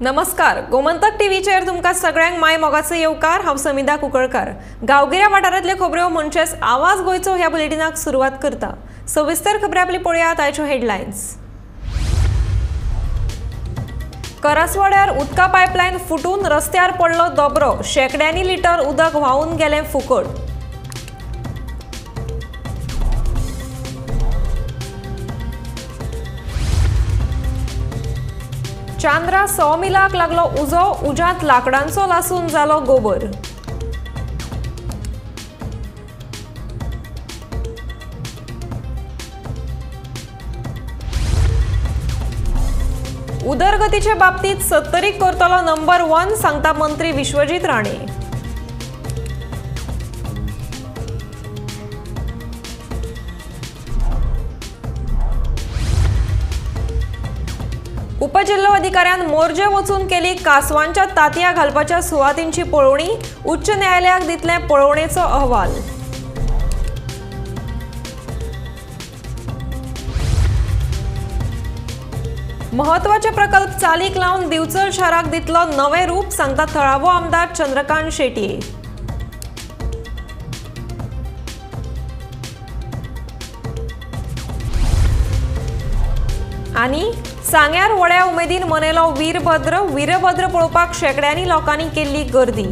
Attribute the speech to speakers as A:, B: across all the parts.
A: नमस्कार, गोमंतक टीव्हीचेर तुमकां सगळ्यांक my मोगाचो येवकार। हांव समिधा कुंकळकर। गांवगिऱ्या वाठारांतल्यो खबऱ्यो म्हणजेच आवाज गोंयचो ह्या बुलेटिनाक सुरवात करता। सविस्तर खबरी आपली पळयात आयच्यो हेडलायन्स। करासवाड्यार उदका पायपलायन फुटून रस्त्यार पडलो दोबरो, शेंकड्यांनी लिटर उदक व्हांवून गेलें फुकट। चांद्रा 100 मिलाक लागलो उजो, उज्यांत लाकडांचो लासून जालो गोबर। उदरगतीचे बाबतीत सत्तरीक करतलो नंबर 1 सांगता मंत्री विश्वजीत राणे। उपजिल्होधिकाऱ्यान मोरजे वचून केली कासवांच्या तातयां घालपाच्या सुवातींची पळोवणी, उच्च न्यायालयाक दितले पळोवणेचो अहवाल। महत्वाचे प्रकल्प चालीक लावन दिवचल शाराक दितलो नवें रूप सांगता थळावो आमदार चंद्रकांत शेटये। आनी सांग्यार व्हड्या उमेदीन मनयलो वीरभद्र, वीरभद्र पळोवपाक शेंकड्यांनी लोकांनी केल्ली गर्दी।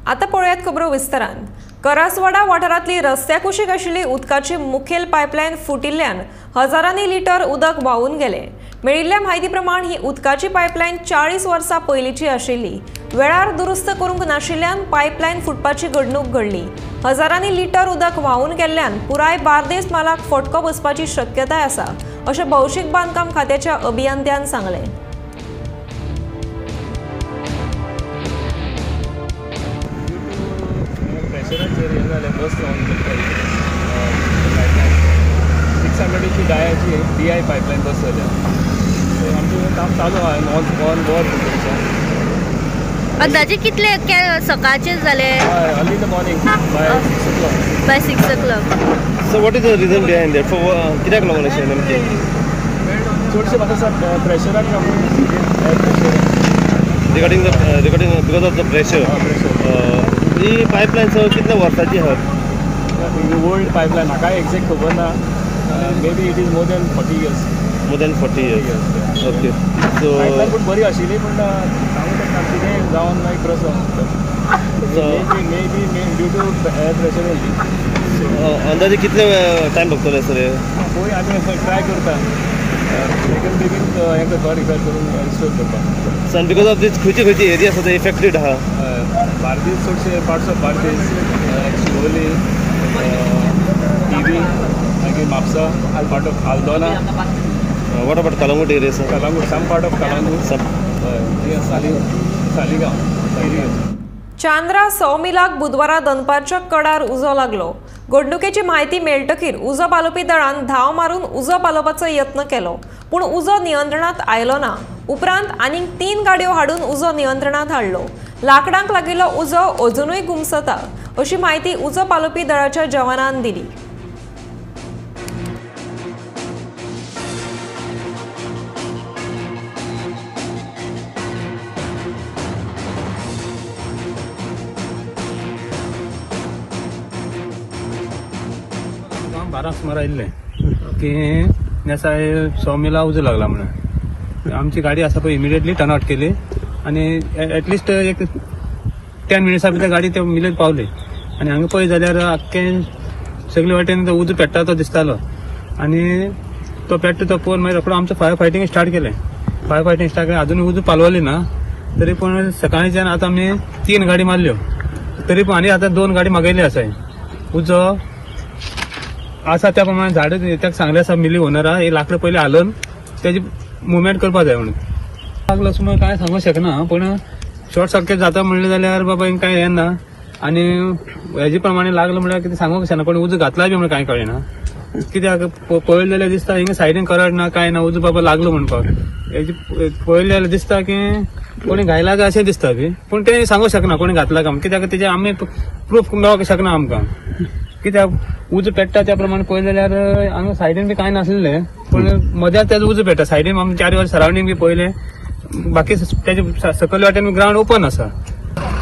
A: आतां पळोवयात खबरो विस्तारान। करासवाडा वाठारांतली रस्त्या कुशीक आशिल्ली उदकाची मुखेल पायपलायन फुटिल्ल्यान हजारांनी लिटर उदक व्हांवून गेलें। मेळिल्ल्या म्हायती प्रमाण ही उदकाची पायपलायन 40 वर्सां पयलींची आशिल्ली। वेळार दुरुस्त करूंक नाशिल्ल्यान पायपलायन फुटपाची घडणूक घडली। हजारांनी लिटर उदक व्हांवून गेल्ल्यान पुराय बार्देस म्हालाक फटको बसपाची शक्यताय आसा, अशें भौशीक बांदकाम खात्याच्या अभियंत्यान सांगलें।
B: प्रेशराचेर हें जालें, बस डायाची DI pipeline बस जाल्या। आमचें काम चालू आहा, ऑन वर्क।
C: अंदाजे कितले सकाळचे जाले?
B: Early in the morning by 6 o'clock.
C: By 6 o'clock.
D: So what is the reason behind that? For कित्याक लागून अशें नेमकें?
B: चडशें म्हाका दिसता प्रेशराक लागून,
D: regarding the regarding because of the pressure. He pipeline sir कितल्या वर्साची आहा?
B: ओल्ड पायपलायन म्हाका एक्झॅक्ट खबर ना, maybe it is more than 40 years.
D: More than 40 years. Okay. So
B: pipeline पूण बरी आशिल्ली, पूण सांगू शकना कितें जावन मागीर क्रॉस जावन may be due to air pressure only.
D: अंदाजे कितले टायम लागतले सर?
B: पळय आमी ट्राय करता बेगीन बेगीन हें करपा, रिपेर करून रिस्टोर करपाक।
D: सो because of these खंयची खंयची एरिया आसा ते इफेक्टेड आहा?
B: बार्देस चडशे पार्ट्स ऑफ बार्देस, शिवोली, टिवी, मागीर Mapusa, part of Aldona.
D: What about Calangute area sir?
B: Calangute, some part of Calangute, Saligao.
A: Chandra 100 मिलाक बुधवारा दनपारच्या कडार उजो लागलो। घडणुकेची म्हायती मेळटकीर उजो पालोवपी दळान धांव मारून उजो पालोवपाचो यत्न केलो, पूण उजो नियंत्रणांत आयलो ना। उपरांत आनीक 3 गाडयो हाडून उजो नियंत्रणांत हाडलो। लाकडांक लागिल्लो उजो अजुनूय घुमसता, अशी म्हायती उजो पालोवपी दळाच्या जवानान दिली।
E: 12 सुमार आयिल्लें की नेसाय 100 मिला उजो लागला म्हणून। आमची गाडी आसा पळय इमिडिएटली टर्न आउट केली आनी एटलिस्ट एक 10 मिनट्सां भितर गाडी त्या मिलेर पावली। आनी हांगा पळय जाल्यार आख्खें सगळे वाटेन तो उजो पेट्टा तो दिसतालो आनी तो पेट्टा तो पळोवन मागीर रोकडो आमचो फायर फायटींग स्टार्ट केलें। फायर फायटींग स्टार्ट केलें, अजून उजो पालवली ना तरी पूण सकाळच्यान आतां आमी 3 गाडी मारल्यो, तरी पूण आनी आतां 2 गाडी मागयल्ली आसाय। उजो आसा त्या प्रमाणे झाड ताका सांगलें आसा मिली ओनरा हे लाकडां पयलीं हालोवन तेजी मुवमेंट करपा जाय म्हणून। लागलो असो म्हणून कांय सांगूंक शकना, पूण शॉर्ट सर्किट जाता म्हणलें जाल्यार बाबा हिंगा कांय हें ना आनी हेजे प्रमाणे लागलो म्हणल्यार कितें सांगूंक शकना, पण उजो घातला बी म्हणून कांय कळना कित्याक पळयलें जाल्यार दिसता हिंगा सायडीन करड ना कांय ना, उजो बाबा लागलो म्हणपाक हेजे पळयलें जाल्यार दिसता की कोणी घायला काय अशें दिसता बी, पूण तें सांगूंक शकना कोणी घातला काय, कित्याक तेजें आमी प्रूफ मेळोंक शकना आमकां। कित्याक उजो पेट्टा त्या प्रमाणे पळयलें जाल्यार हांगा सायडीन बी कांय नासलें, पूण मद्याच तेजो उजो पेट्टा. सायडीन आमी चार वर सरावंडींग बी पळयलें, बाकी तेजे सकयल वाटेन ग्रावंड ओपन आसा.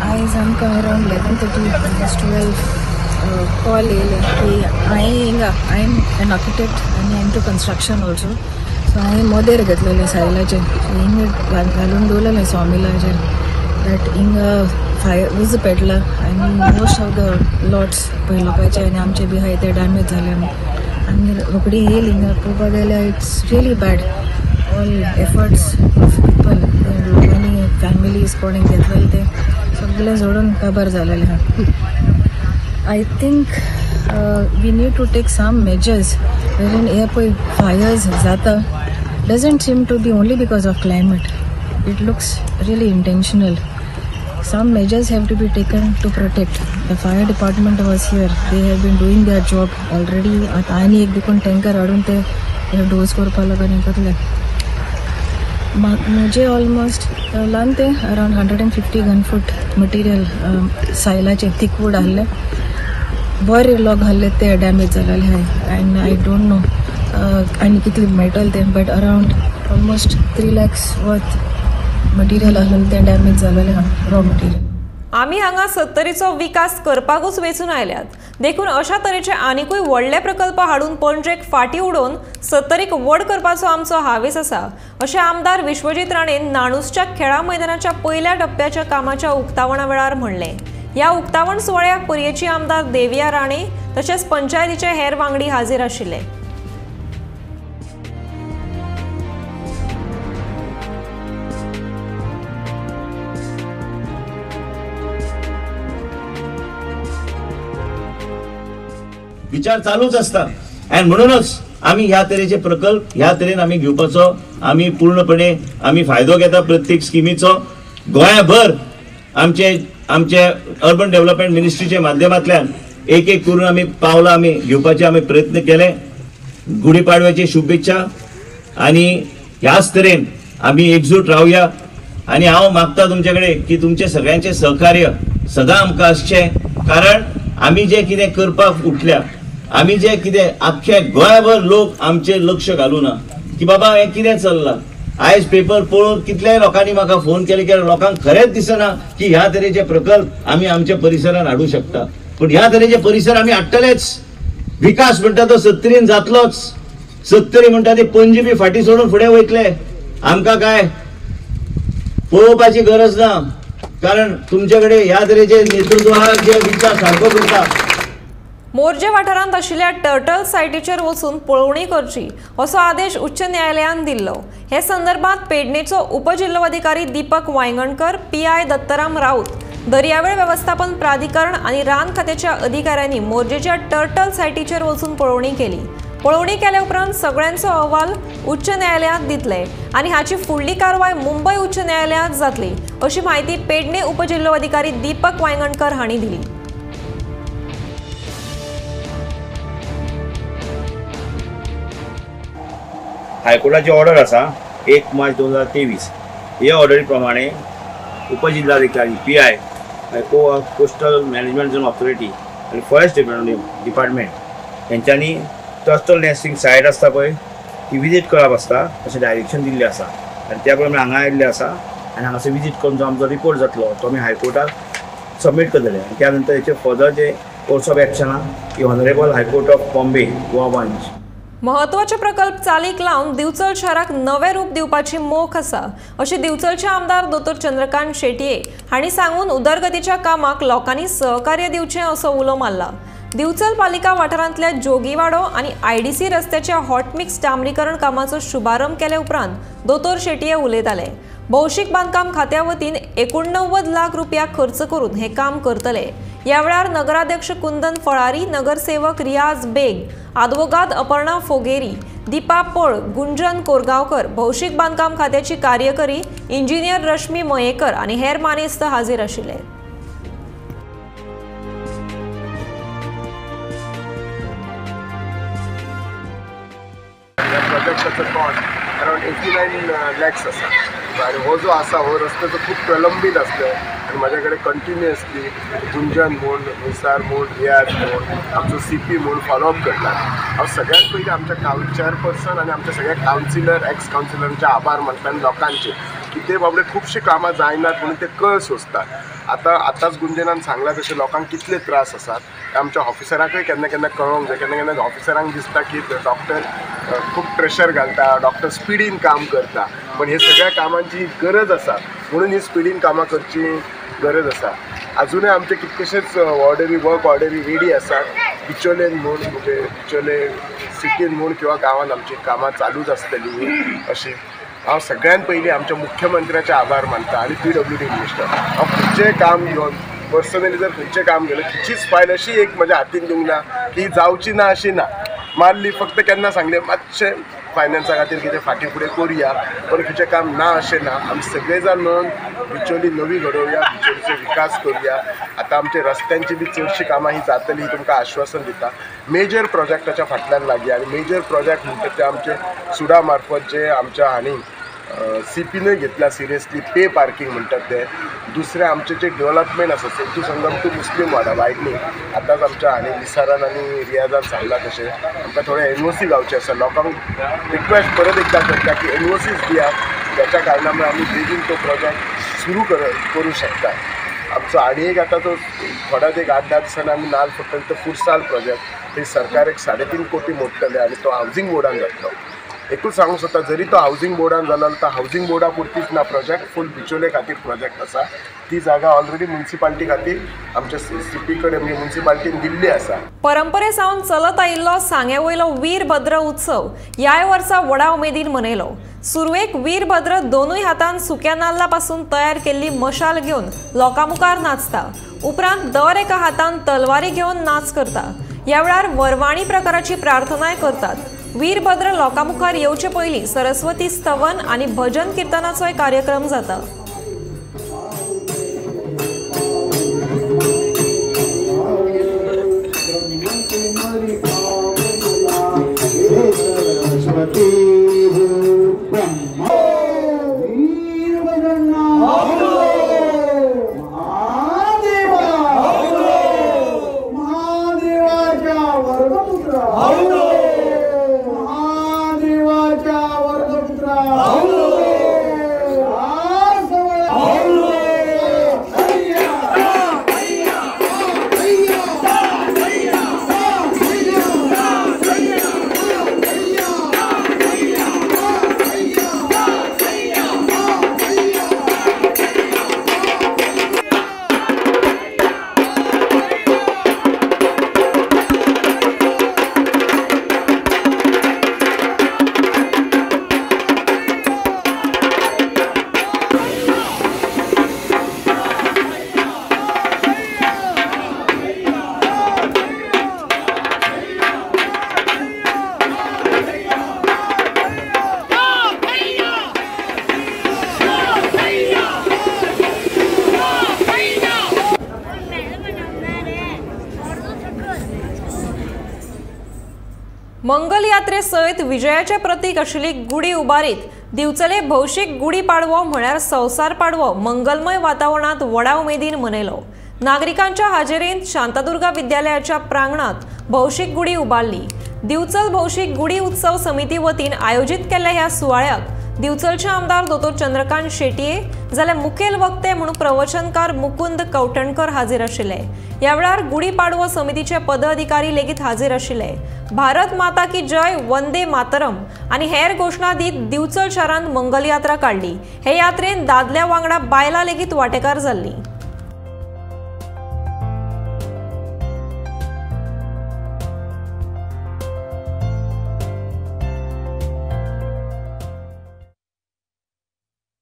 F: आयज आमकां अरावंड 11:30 12 कॉल येयले की हांवें हिंगा, I am an architect आनी I am to construction also. So हांवें मोदेर घेतलेलें सायलाचेर, हिंगा घालून दवरलेलें सॉमिलाचेर that हिंगा फायर उजो पेटला आनी मोस्ट ऑफ the lots पळय लोकांचे आनी आमचे बी आहाय ते डॅमेज जाले. आनी रोखडी येयली हिंगा पळोवपाक गेल्यार it's really bad. All efforts of people, लोकांनी फॅमिलीज कोणें घेतलेले ते सगळें जोडून काबार जालेलें आहा. I think we need to take some measures wherein हे पळय फायर्स जाता doesn't seem to be only because of climate. It looks really intentional. Some measures have to be taken to protect. The fire department was here. They have been doing their job already. आनी एक देखून tanker हाडून ते dose करपा लागून हें करले. म्हजे ऑलमोस्ट ल्हान ते अरावंड 150 घन फूट मटिरियल सायलाचें थिक वूड आहलें, बरे लॉग आहले ते डॅमेज जालेले आहाय. एंड I don't know आनी कितले मेळटले ते, but around almost 3 lakhs worth material आहलें तें डॅमेज जालेलें आहा, रॉ मटिरियल.
A: आमी हांगा सत्तरीचो विकास करपाकूच वेंचून आयल्यात, देखून अशा तरेचे आनिकूय व्हडले प्रकल्प हाडून पणजेक फाटीं उडोवन सत्तरीक व्हड करपाचो आमचो हावेस आसा, अशें आमदार विश्वजीत राणेन नाणूसच्या खेळा मैदानाच्या पयल्या टप्प्याच्या कामाच्या उक्तावणा वेळार म्हणलें. ह्या उक्तावण सुवाळ्याक पर्येची आमदार देविया राणे तशेंच पंचायतीचे हेर वांगडी हाजीर आशिल्ले.
G: विचार चालूच असता आणि म्हणूनच आम्ही ह्या तरेचे प्रकल्प ह्या तरेन आमी घेवपाचो आमी पूर्णपणे आमी फायदो घेता प्रत्येक स्किमीचो. गोंयभर आमचे आमचे अर्बन डेव्हलपमेंट मिनिस्ट्रीच्या माध्यमांतल्यान एक एक करून आमी पावलां आमी घेवपाचे आमी प्रयत्न केले. गुढीपाडव्याची शुभेच्छा आणि ह्याच तरेन आमी एकजूट रावया. आनी हांव मागता तुमचे कडेन की तुमचे सगळ्यांचे सहकार्य सदां आमकां आसचें, कारण आमी जे कितें करपाक उठल्या, आमी जे कितें आख्खे गोंयभर लोक आमचे लक्ष घालूना की बाबा हें कितें चल्लां. आयज पेपर पळोवन कितल्याय लोकांनी म्हाका फोन केले की लोकांक खरेंच दिसना की ह्या तरेचे प्रकल्प आमी आमच्या परिसरान हाडूं शकता. पूण ह्या तरेचे परिसर आमी हाडटलेच. विकास म्हणटा तो सत्तरीन जातलोच. सत्तरी म्हणटा ती पणजी बी फाटीं सोडून फुडें वयतले. आमकां काय पळोवपाची गरज ना, कारण तुमचे कडेन ह्या तरेचे नेतृत्व आहा जे विचार सारको करता.
A: मोरजे वाठारांत आशिल्ल्या टर्टल सायटीचेर वचून पळोवणी करची असो आदेश उच्च न्यायालयान दिल्लो. हे संदर्भात पेडणेचो उपजिल्लोधिकारी Deepak Wayangankar, PI Dattaram Raut, दर्यावेळ वेवस्थापन प्राधिकरण आनी रान खात्याच्या अधिकाऱ्यांनी मोरजेच्या टर्टल सायटीचेर वचून पळोवणी केली. पळोवणी केल्या उपरांत सगळ्यांचो अहवाल उच्च न्यायालयांत दितले आनी हाची फुडली कारवाय मुंबय उच्च न्यायालयांत जातली अशी म्हायती पेडणे उपजिल्लोधिकारी दीपक वायंगणकर हांणी दिली.
H: हायकोर्टाची ऑर्डर आसा 1 मार्च 2023. हे ऑर्डरी प्रमाणे उपजिल्हाधिकारी PI coastal management zone authority आनी फॉरेस्ट डिपार्टमेंट हेंच्यांनी टर्टल नेस्टिंग सायट आसता पळय ती विजीट करप आसता अशें डायरेक्शन दिल्लें आसा आनी त्या प्रमाणे हांगा आयिल्लें आसा आनी हांगासर विजीट करून जो आमचो रिपोर्ट जातलो तो आमी हायकोर्टाक सबमीट करतले आनी त्या नंतर हेचे further J course of action आहा ती honourable high court of Bombay Goa branch.
A: महत्वाचे प्रकल्प चालीक लावन दिवचल शहराक नवे रूप दिवपाची मोख आसा अशें दिवचलचे आमदार दोतोर चंद्रकांत शेटये हांणी सांगून उदरगतीच्या कामाक लोकांनी सहकार्य दिवचें असो उलो मारला. दिवचल पालिका वाठारांतल्या जोगीवाडो आनी IDC रस्त्याच्या हॉटमिक्स डांबरीकरण कामाचो शुभारंभ केले उपरांत दोतोर शेटये उलयताले. भौशीक बांदकाम खात्या वतीन 89 लाख रुपया खर्च करून हे काम करतले. ह्या वेळार नगराध्यक्ष कुंदन फळारी, नगरसेवक रियाज बेग, आदवोगाद अपर्णा फोगेरी, दीपा पळ, गुंजन कोरगांवकर, भौशीक बांदकाम खात्याची कार्यकारी इंजिनियर रश्मी मयेकर आनी हेर मानेस्त हाजीर आशिल्ले.
I: ह्या प्रोजेक्टाचो कॉस्ट अरावंड 89 लॅक्स आसा. आनी हो जो आसा हो रस्तो जो खूब प्रलंबीत आसलो आनी म्हाज्या कडेन कंटिन्युअसली गुंजन म्हूण, निसार म्हूण, रियाज म्हूण, आमचो CP म्हूण फॉलोअप करतात. हांव सगळ्यात पयलीं आमच्या चेअरपर्सन आनी आमच्या सगळ्या कावन्सिलर, एक्स कावन्सिलरांचे आभार मानता आनी लोकांचे की ते बाबडे खुबशीं कामां जायनात म्हणून ते कळ सोंसतात. आतां आतांच गुंजनान सांगलां तशें लोकांक कितले त्रास आसात, आमच्या ऑफिसरांकय केन्ना केन्ना कळोंक जाय. केन्ना केन्ना ऑफिसरांक दिसता की डॉक्टर खूब प्रेशर घालता, डॉक्टर स्पिडीन काम करता, पण हे सगळ्या कामांची गरज आसा म्हणून ही स्पिडीन कामां करची गरज आसा. अजूनय आमचे कितकेशेच ऑर्डरी, वर्क ऑर्डरी रेडी आसात. बिचोलेन म्हूण, म्हणजे बिचोले सिटीन म्हूण किंवा गांवांत आमची कामां चालूच आसतली अशी हांव सगळ्यात पयलीं आमच्या मुख्यमंत्र्याचे आभार मानता आनी PWD minister. हांव खंयचेंय काम घेवन पर्सनली जर खंयचें काम घेतलें, खंयचीच फायल अशी एक म्हज्या हातीन दिवंक ना की जावची ना अशी ना. मारली फक्त केन्ना सांगलें मातशें फायनान्सा खातीर कितें फाटीं फुडें करुया, पण खंयचें काम ना अशें ना. आमी सगळे जाण मेळून बिचोली नवी घडोवया, बिचोलीचो विकास करुया. आतां आमचे रस्त्यांची बी चडशीं कामां ही जातली ही तुमकां आश्वासन दिता. मेजर प्रोजेक्टाच्या फाटल्यान लागया आनी मेजर प्रोजेक्ट म्हणटा ते आमचे सुडा मार्फत जे आमच्या हांणी CPनूय घेतला सिरियसली, पे पार्किंग म्हणटात ते. दुसरें आमचें जें डेवलपमेंट आसा सेतू संगम टू मुस्लीम वाडा वायडनींग, आतांच आमच्या हांणी निसारान आनी रियाजान सांगलां तशें आमकां थोडें NOC गावचें आसा. लोकांक रिक्वेस्ट परत एकदां करता की NOCs दियात, ज्याच्या कारणामुळे आमी बेगीन तो प्रोजेक्ट सुरू करूं शकता. आमचो आनी एक आतां तो थोड्याच एक 8-10 दिसांनी आमी नाल फोडटले तो फुटसाल प्रोजेक्ट, थंय सरकार एक 3.5 कोटी मोडटले आनी तो हावजींग बोर्डान जातलो. एकूच सांगूंक सोदता, जरी तो हावजींग बोर्डान जालो तर हावजींग बोर्डा पुरतीच ना प्रोजेक्ट, फूल बिचोले खातीर प्रोजेक्ट आसा. ती जागा ऑलरेडी म्युनिसिपालिटी खातीर आमच्या CP कडेन म्हणजे म्युनिसिपालिटीन दिल्ली आसा.
A: परंपरे सावन चलत आयिल्लो सांगे वयलो वीरभद्र उत्सव ह्याय वर्सा व्हडा उमेदीन मनयलो. सुरवेक वीरभद्र दोनूय हातान सुक्या नाल्ला पासून तयार केल्ली मशाल घेवन लोकां मुखार नाचता. उपरांत दर एका हातान तलवारी घेवन नाच करता. ह्या वेळार वरवाणी प्रकाराची प्रार्थनाय करतात. वीरभद्र लोकां मुखार येवचे पयलीं सरस्वती स्तवन आनी भजन किर्तनाचोय कार्यक्रम जाता. मंगलयात्रे सयत विजयाचे प्रतीक आशिल्ली गुडी उबारीत दिवचले भौशीक गुडी पाडवो म्हळ्यार संवसार पाडवो मंगलमय वातावरणांत व्हडा उमेदीन मनयलो. नागरिकांच्या हाजेरींत शांतादुर्गा विद्यालयाच्या प्रांगणांत भौशीक गुडी उबारली. दिवचल भौशीक गुडी उत्सव समिती वतीन आयोजीत केल्ल्या ह्या सुवाळ्याक दिवचलचे आमदार दोतोर चंद्रकांत शेटये जाल्यार मुखेल वक्ते म्हणून प्रवचनकार मुकुंद कवठणकर हाजीर आशिल्ले. ह्या वेळार गुडी पाडवो समितीचे पदाधिकारी लेगीत हाजीर आशिल्ले. भारत माता की जय, वंदे मातरम आनी हेर घोशणा दीत दिवचल शारांत मंगलयात्रा काडली. हे यात्रेन दादल्या वांगडा बायलां लेगीत वांटेकार जाल्लीं.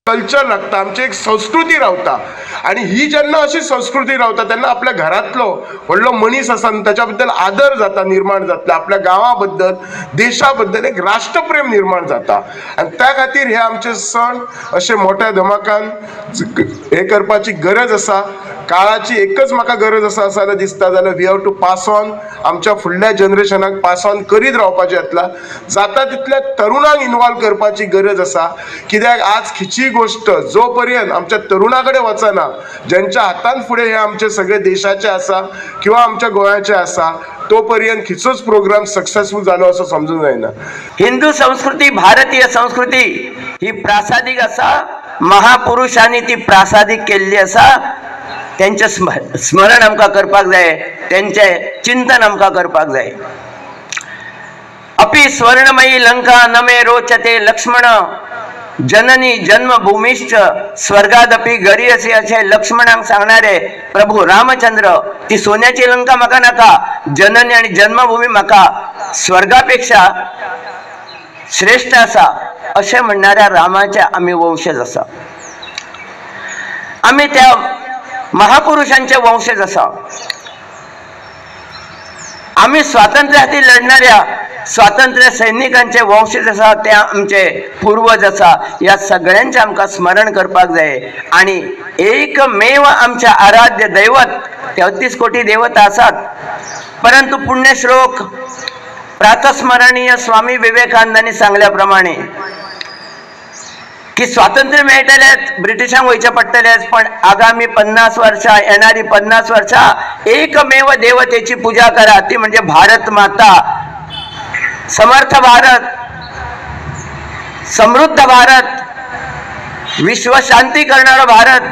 I: कल्चर लागता, आमची एक संस्कृती रावता आनी ही जेन्ना अशी संस्कृती रावता तेन्ना आपल्या घरांतलो व्हडलो मनीस आसा न्हू ताच्या बद्दल आदर जाता, निर्माण जातलो, आपल्या गांवा बद्दल, देशा बद्दल एक राष्ट्रप्रेम निर्माण जाता आनी त्या खातीर हे आमचे सण अशे मोठ्या धमाकान हे करपाची गरज आसा. काळाची एकच म्हाका गरज आसा असां जाल्यार दिसता जाल्यार we have to pass on आमच्या फुडल्या जनरेशनाक पास ऑन करीत रावपाचें येतला. जाता तितल्या तरुणांक इनवॉल्व करपाची गरज आसा, कित्याक आज खंयचीय गोश्ट जो पर्यंत आमच्या तरुणा कडेन वचना, ज्यांच्या हातान फुडें हे आमचे सगळे देशाचे आसा किंवा आमच्या गोंयाचे आसा, तो पर्यंत खंयचोच प्रोग्राम सक्सेसफूल जालो असो समजूंक जायना.
J: हिंदू संस्कृती, भारतीय संस्कृती ही प्रासादिक आसा. महापुरुषांनी ती प्रासादिक केल्ली आसा. तेंचें स्मरण आमकां करपाक जाय, तेंचें चिंतन आमकां करपाक जाय. अपि स्वर्णमयी लंका न मे रोचते लक्ष्मण जननी जन्मभूमिश्च स्वर्गादपि गरीयसी अशें लक्ष्मणांक सांगणारे प्रभू रामचंद्र, ती सोन्याची लंका म्हाका नाका, जननी आनी जन्मभूमी म्हाका स्वर्गापेक्षा श्रेष्ठ आसा अशें म्हणणाऱ्या रामाचे आमी वंशज आसा. आमी त्या महापुरुषांचे वंशज आसा. आमी स्वातंत्र्या खातीर लढणाऱ्या स्वातंत्र्य सैनिकांचे वंशज आसा, ते आमचे पूर्वज आसा. ह्या सगळ्यांचें आमकां स्मरण करपाक जाय. आनी एकमेव आमचें आराध्य दैवत, 33 कोटी देवता आसात, परंतु पुण्यश्लोक प्रातस्मरणीय स्वामी विवेकानंदांनी सांगल्या प्रमाणे की स्वातंत्र्य मेळटलेंच, ब्रिटिशांक वयचें पडटलेंच, पण आगामी 50 वर्सां, येणारी 50 वर्सां एकमेव देवतेची पुजा करा, ती म्हणजे भारत माता. समर्थ भारत, समृद्ध भारत, विश्वशांती करणारो भारत,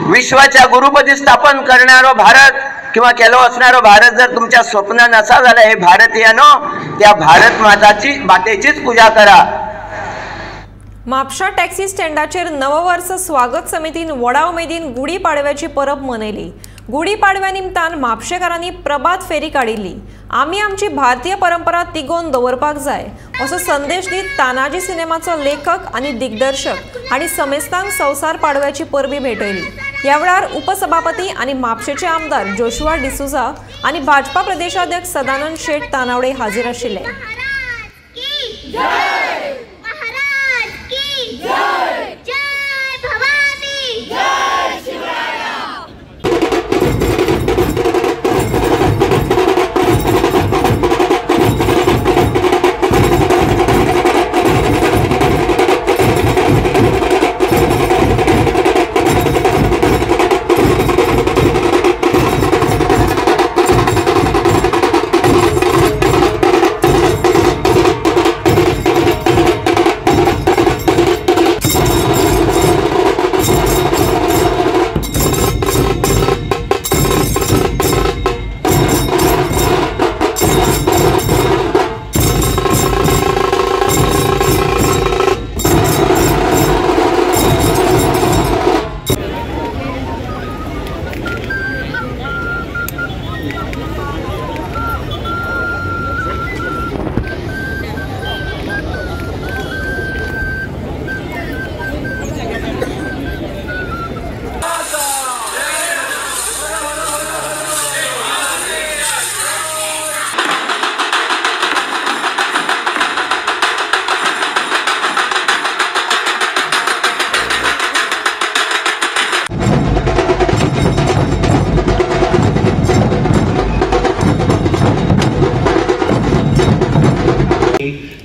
J: विश्वाच्या गुरुपदी स्थापन करणारो भारत किंवा केलो असणारो भारत जर तुमच्या स्वप्नान आसा जाल्यार हे भारतीयांनो त्या भारत माताची मातेचीच पुजा करा.
A: म्हापशा टॅक्सी स्टँडाचेर नववर्स स्वागत समितीन व्हडा उमेदीन गुडी पाडव्याची परब मनयली. गुडी पाडव्या निमतान म्हापशेकारांनी प्रभात फेरी काडिल्ली. आमी आमची भारतीय परंपरा तिगोवन दवरपाक जाय असो संदेश दीत तानाजी सिनेमाचो लेखक आनी दिग्दर्शक हांणी समेस्तांक संवसार पाडव्याची परबी भेटयली. ह्या वेळार उपसभापती आनी म्हापशेचे आमदार जोशुआ डिसुजा आनी भाजपा प्रदेशाध्यक्ष सदानंद शेट तानावडे हाजीर आशिल्ले.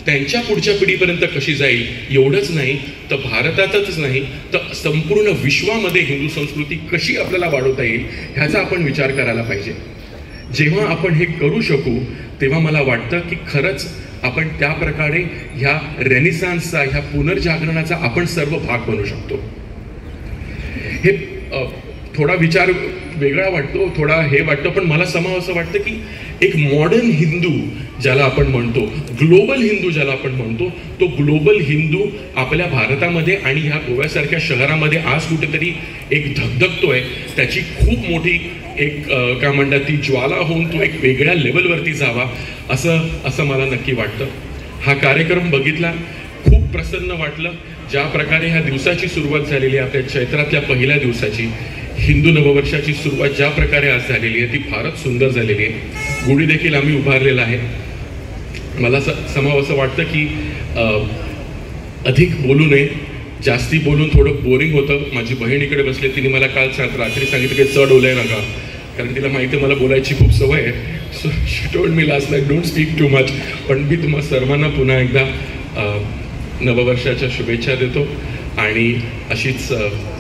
K: त्यांच्या पुढच्या पिढीपर्यंत कशी जाईल एवढंच नाही तर भारतातच नाही तर संपूर्ण विश्वामध्ये हिंदू संस्कृती कशी आपल्याला वाढवता येईल ह्याचा आपण विचार करायला पाहिजे। जेव्हा आपण हे करू शकू तेव्हा मला वाटतं की खरंच आपण त्या प्रकारे ह्या रेनिसान्सचा, ह्या पुनर्जागरणाचा आपण सर्व भाग बनू शकतो। हे थोडा विचार वेगळा वाटतो, थोडा हे वाटतं, पण मला समाव असं वाटतं की एक मॉडर्न हिंदू ज्याला आपण म्हणतो, ग्लोबल हिंदू ज्याला आपण म्हणतो, तो ग्लोबल हिंदू आपल्या भारतामध्ये आणि ह्या गोव्यासारख्या शहरामध्ये आज कुठेतरी एक धगधगतोय, त्याची खूप मोठी एक काय म्हणतात ती ज्वाला होऊन तो एक वेगळ्या लेवलवरती जावा असं असं मला नक्की वाटतं। हा कार्यक्रम बघितला, खूप प्रसन्न वाटलं। ज्या प्रकारे ह्या दिवसाची सुरुवात झालेली आहे, आपल्या चैत्रातल्या पहिल्या दिवसाची, हिंदू नववर्षाची सुरुवात ज्या प्रकारे आज झालेली आहे ती फारच सुंदर झालेली आहे। गुढी देखील आम्ही उभारलेला आहे। मला समाव असं वाटतं की अधिक बोलू नये। जास्ती बोलून थोडं बोरिंग होतं. माझी बहीण इकडे बसली, तिने मला काल रात्री सांगितलं की चढ बोलाय नका, कारण तिला माहिती आहे मला बोलायची खूप सवय आहे. So she told me last night don't speak too much. पण मी तुम्हा सर्वांना पुन्हा एकदा नववर्षाच्या शुभेच्छा देतो आणि अशीच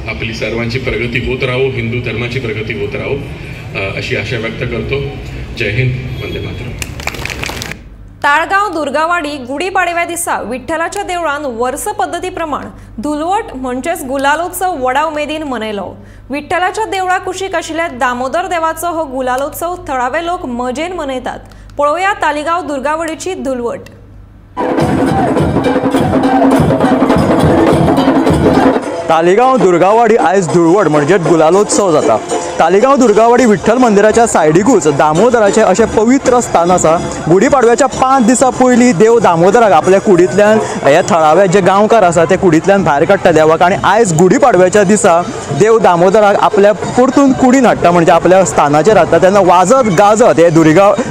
K: आपली सर्वांची प्रगती होत राहो, हिंदू धर्माची प्रगती होत राहो अशी आशा व्यक्त करतो. जय हिंद, वंदे मातरम.
A: ताळगांव दुर्गावाडी गुढीपाडव्या दिसा विठ्ठलाच्या देवळान वर्स पद्दती प्रमाण धुलवट म्हणजेच गुलालोत्सव व्हडा उमेदीन मनयलो. विठ्ठलाच्या देवळा कुशीक आशिल्ल्या दामोदर देवाचो हो गुलालोत्सव थळावे लोक मजेन मनयतात. पळोवया तालिगांव दुर्गावाडीची धुलवट.
L: तालिगांव दुर्गावाडी आयज धुळवट म्हणजे गुलालोत्सव जाता. तालिगांव दुर्गावाडी विठ्ठल मंदिराच्या सायडीकूच दामोदराचें अशें पवित्र स्थान आसा. गुढीपाडव्याच्या 5 दिसां पयलीं देव दामोदराक आपल्या कुडींतल्यान हे थळावे जे गांवकार आसा ते कुडींतल्यान भायर काडटा देवाक आनी आयज गुढीपाडव्याच्या दिसा देव दामोदराक आपल्या परतून कुडीन हाडटा, म्हणजे आपल्या स्थानाचेर हाडटा. तेन्ना वाजत गाजत हे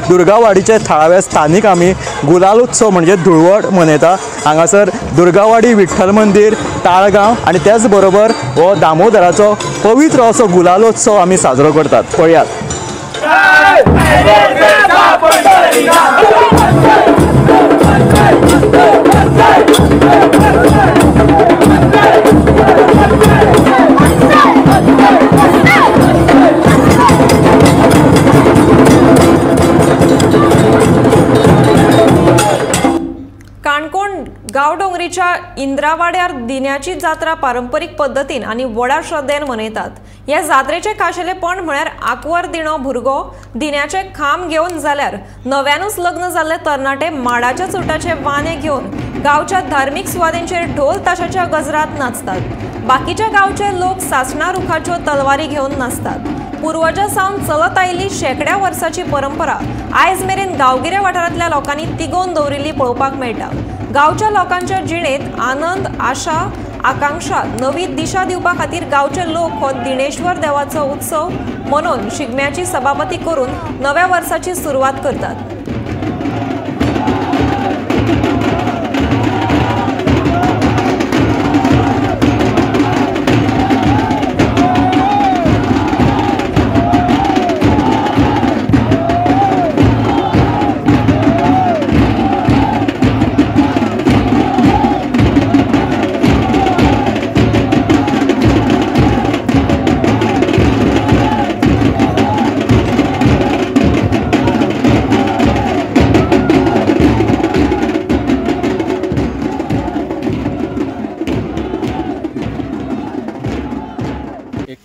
L: दुर्गावाडीचे थळावे स्थानीक आमी गुलालोत्सव म्हणजे धुळवट मनयता. हांगासर दुर्गावाडी विठ्ठल मंदीर ताळगांव आनी त्याच बरोबर हो दामोदराचो पवित्र असो गुलालोत्सव आमी साजरो करतात. पळयात.
A: काणकोण गावडोंगरीच्या इंद्रावाड्यार दिन्याची जात्रा पारंपरीक पद्दतीन आनी व्हडा श्रद्धेन मनयतात. ह्या जात्रेचें खाशेलेपण म्हळ्यार आंकवार दिणो भुरगो दिन्याचे खांब घेवन जाल्यार नव्यानूच लग्न जाल्ले तरणाटे माडाच्या चुटाचे वाने घेवन गांवच्या धार्मीक सुवातींचेर ढोल ताशाच्या गजरात नाचतात. बाकीच्या गांवचे लोक सासणा रुखाच्यो तलवारी घेवन नाचतात. पूर्वजां सावन चलत आयिल्ली शेंकड्या वर्साची परंपरा आयज मेरेन गांवगिऱ्या वाठारांतल्या लोकांनी तिगोवन दवरिल्ली पळोवपाक मेळटा. गांवच्या लोकांच्या जिणेंत आनंद, आशा, आकांक्षा, नवी दिशा दिवपा खातीर गांवचे लोक हो दिणेश्वर देवाचो उत्सव मनोवन शिगम्याची सभापती करून नव्या वर्साची सुरवात करतात.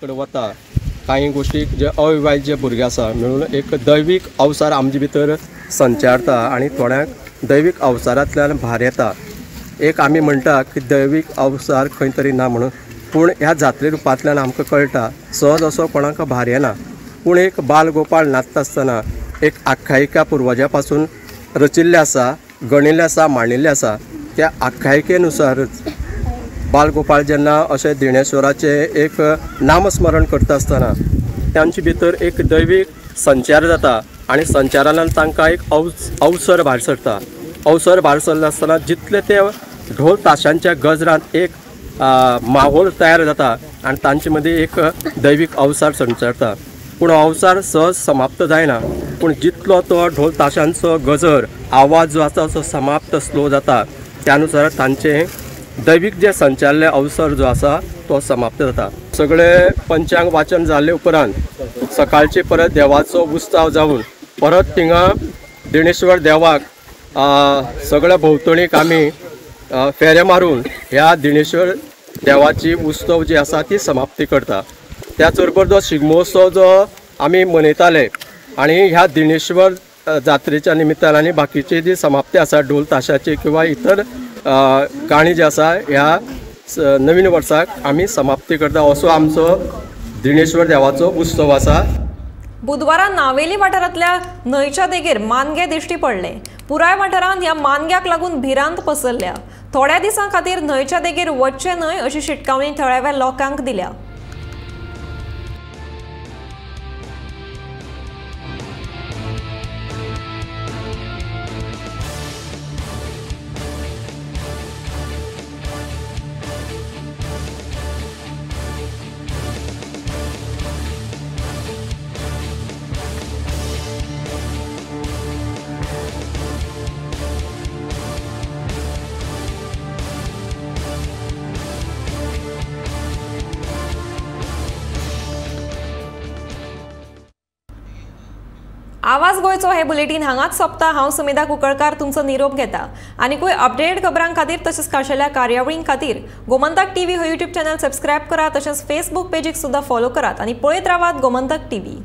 M: वता कांय गोश्टी जे अविवाहीत जे भुरगे आसा मेळून एक दैवीक अवसार आमचे भितर संचारता आनी थोड्यांक दैवीक अवसारांतल्यान भार येता. एक आमी म्हणटा की दैवीक अवसार खंय तरी ना म्हणून, पूण ह्या जात्रे रुपांतल्यान आमकां कळटा सहज असो कोणाक भार येना. पूण एक बाल गोपाळ नाचता आसतना एक आख्यायिका पुर्वजा पासून रचिल्लें आसा, गणिल्लें आसा, मांडिल्लें आसा. त्या आख्यायिकेनुसारच बालगोपाळ जेन्ना अशें दिणेश्वराचें एक नामस्मरण करता आसतना तांचे भितर एक दैवीक संचार जाता आनी संचारान तांकां एक अवसर भायर सरता. अवसर भायर सरले आसतना जितले ते ढोल ताशांच्या गजरांत एक माहोल तयार जाता आनी तांचे मदीं एक दैवीक अवसार संचारता. पूण अवसार सहज समाप्त जायना, पूण जितलो तो ढोल ताशांचो गजर आवाज जो आसा तो समाप्त स्लो जाता त्यानुसार तांचें दैवीक जे संचारले अवसर जो आसा तो समाप्त जाता. सगळे पंचांग वाचन जाले उपरांत सकाळचे परत देवाचो उत्सव जावन परत थिंगा दिणेश्वर देवाक सगळ्या भोंवतणीक आमी फेरे मारून ह्या दिणेश्वर देवाची उत्सव जी आसा ती समाप्ती करता. त्याच बरोबर जो शिगमोत्सव जो आमी मनयताले आनी ह्या दिणेश्वर जात्रेच्या निमित्तान आनी बाकीची जी समाप्ती आसा ढोल ताशाची किंवा इतर गाणी जी आसा ह्या नवीन वर्साक आमी समाप्ती करता असो आमचो दिणेश्वर देवाचो उत्सव आसा.
A: बुधवारा नावेली वाठारांतल्या न्हंयच्या देगेर मानगे दिश्टी पडले. पुराय वाठारांत ह्या मानग्याक लागून भिरांत पसरल्या. थोड्या दिसां खातीर न्हंयच्या देगेर वचचें न्हय अशी शिटकावणी थळाव्या लोकांक दिल्या. आवाज गोंयचो हे बुलेटीन हांगाच सोंपता. हांव सुमेधा कुंकळकार तुमचो निरोप घेता. आनीकूय अपडेटेड खबरां खातीर तशेंच खाशेल्या कार्यावळीं खातीर गोमंतक टीव्ही हो यूट्यूब चॅनल सबस्क्रायब करात, तशेंच फेसबूक पेजीक सुद्दां फॉलो करात आनी पळयत रावात गोमंतक टीव्ही.